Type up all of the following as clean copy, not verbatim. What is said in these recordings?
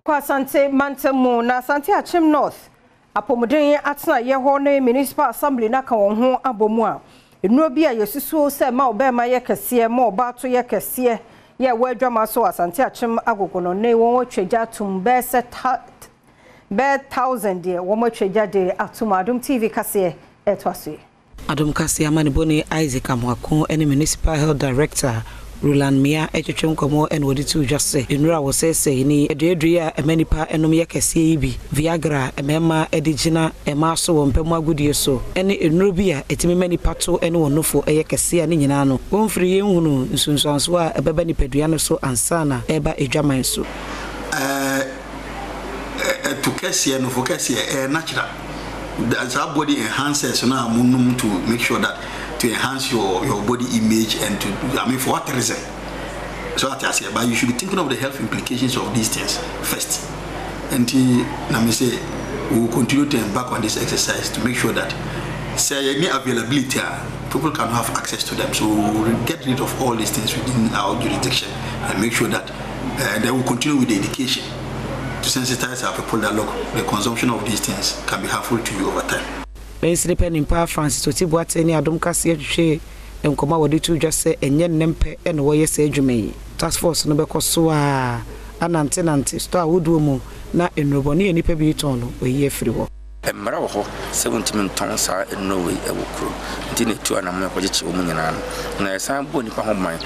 Kɔ Asante mantam mu na Asante Akyem North apɔmuden atenaeɛ hɔ ne Municipal Assembly no aka wɔn ho abɔ mu a nnuro bi a yɛsusuo sɛ ma ɔbarima yɛ kɛseɛ ma ɔbaa to yɛ kɛseɛ yɛ ɛwɔ adwama so wɔ Asante Akyem Agogo no ne wɔn atwa gya atom bɛyɛ sɛ bɛyɛ 1000 deɛ wɔn atwa gya de atom. Adom TV kaseɛ ɛtoa so yi. Adom Kaseɛ amanebɔni Isaac Amoako ne Municipal Health Director Roland Mia twetwe nkɔmmɔ na wɔde too dwa sɛ nnuro a wɔsɛesɛe ne aduadua a ɛma nnipa nom yɛ kɛseɛ yi bi, Viagra a mmarima de gyina mmaa so wɔ mpa mu agodie so ne nnuro bi a ɛtumi ma nnipa to ne wɔn nofo yɛ kɛseɛ a ne nyinaa no wɔmfiri yɛn nhunuu nsunsuansoɔ a ɛbɛba nipadua no so ansa na ɛreba adwaman so. Ɛto kɛseɛ, nofo kɛseɛ, ɛyɛ natural. Saa body enhancers no a monom to make sure that to enhance your your body image and to I mean for what reason? So ate aseɛ, but you should be thinking of the health implications of these things first. Nti na me say we will continue to embark on this exercise to make sure that sɛ yɛni availability a people can have access to them. So we will get rid of all these things within our jurisdiction and make sure that then we'll continue with the education to sensitize our people that look, the consumption of these things can be harmful to you over time. Mansini Panimpa Francis Oti Boateng ne Adom Kaseɛ twetwee nkɔmmɔ a wɔde too dwa sɛ ɛnyɛ nnɛ mpɛ na wɔreyɛ saa adwuma yi. Task force no bɛkɔ so ara anantenante store ahodoɔ mu na nnurubɔne a nnipa bi retɔn no wɔayi afiri hɔ. Mmara wɔ hɔ sɛ wontumi ntɔn saa nnuro wei wɔ kurom, nti na etu anammɔn kɔkyekye wɔn nyinaa no. Na ɛsan bɔ nnipa ho ban,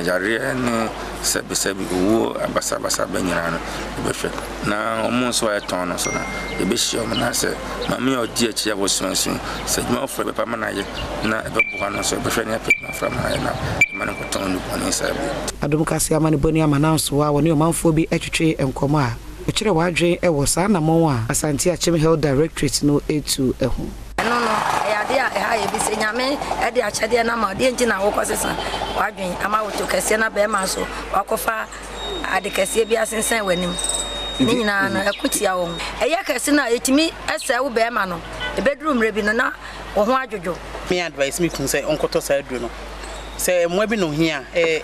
yareɛ ne sɛbesɛbe, owuo basabasa bɛ nyinaa no, yɛbɛhwɛ. Na wɔn nso a ɛtɔn no nso no, yɛbɛhyia wɔn na sɛ maame a ɔdi akyi a wɔsuasu, sɛ adwuma foforɔ bɛba ma no ayɛ na ɛbɛboa no nso, yɛbɛhwɛ na yɛapɛ adwuma foforɔ ama no ayɛ na yɛma no nkɔtɔn nnubɔne saa bio. Adom Kaseɛ Amanebɔni Amanansoa a wɔne ɔmanfoɔ bi twetwee nkɔmmɔ a Kyerɛ w'adwene wɔ saa anammɔn a Asante Akyem Health Directorate no retu ho. Ɛno no, ɛyɛ adeɛ a ɛha yɛ bi. Sɛ Nyame de akyɛdeɛ no ama wo, deɛ nti na wokɔsesa w'adwene ama wo to kɛseɛ na bɛrima nso wakɔfa ade kɛseɛ bi asensɛn w'anim? Ne nyinaa no, ɛko tia wɔn. Ɛyɛ kɛse no a, ɛtumi sɛe wo bɛrima no. Ɛbɛduru mmerɛ bi no, na wo ho adwodwo. Me advice me kunu sɛ ɔnkɔtɔ saa aduro no. Sɛ mmoa bi na ohia a, ɛyɛ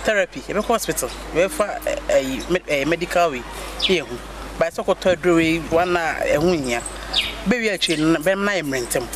therapy, yɛbɛkɔ hospital, yɛbɛfa ɛyi ɛyɛ medical wei ne yɛhu. But sɛ ɔkɔtɔ aduro wei one a ɛho nhia. Bɛwie akyire no bɛma no ayɛ mmerɛ ntɛm.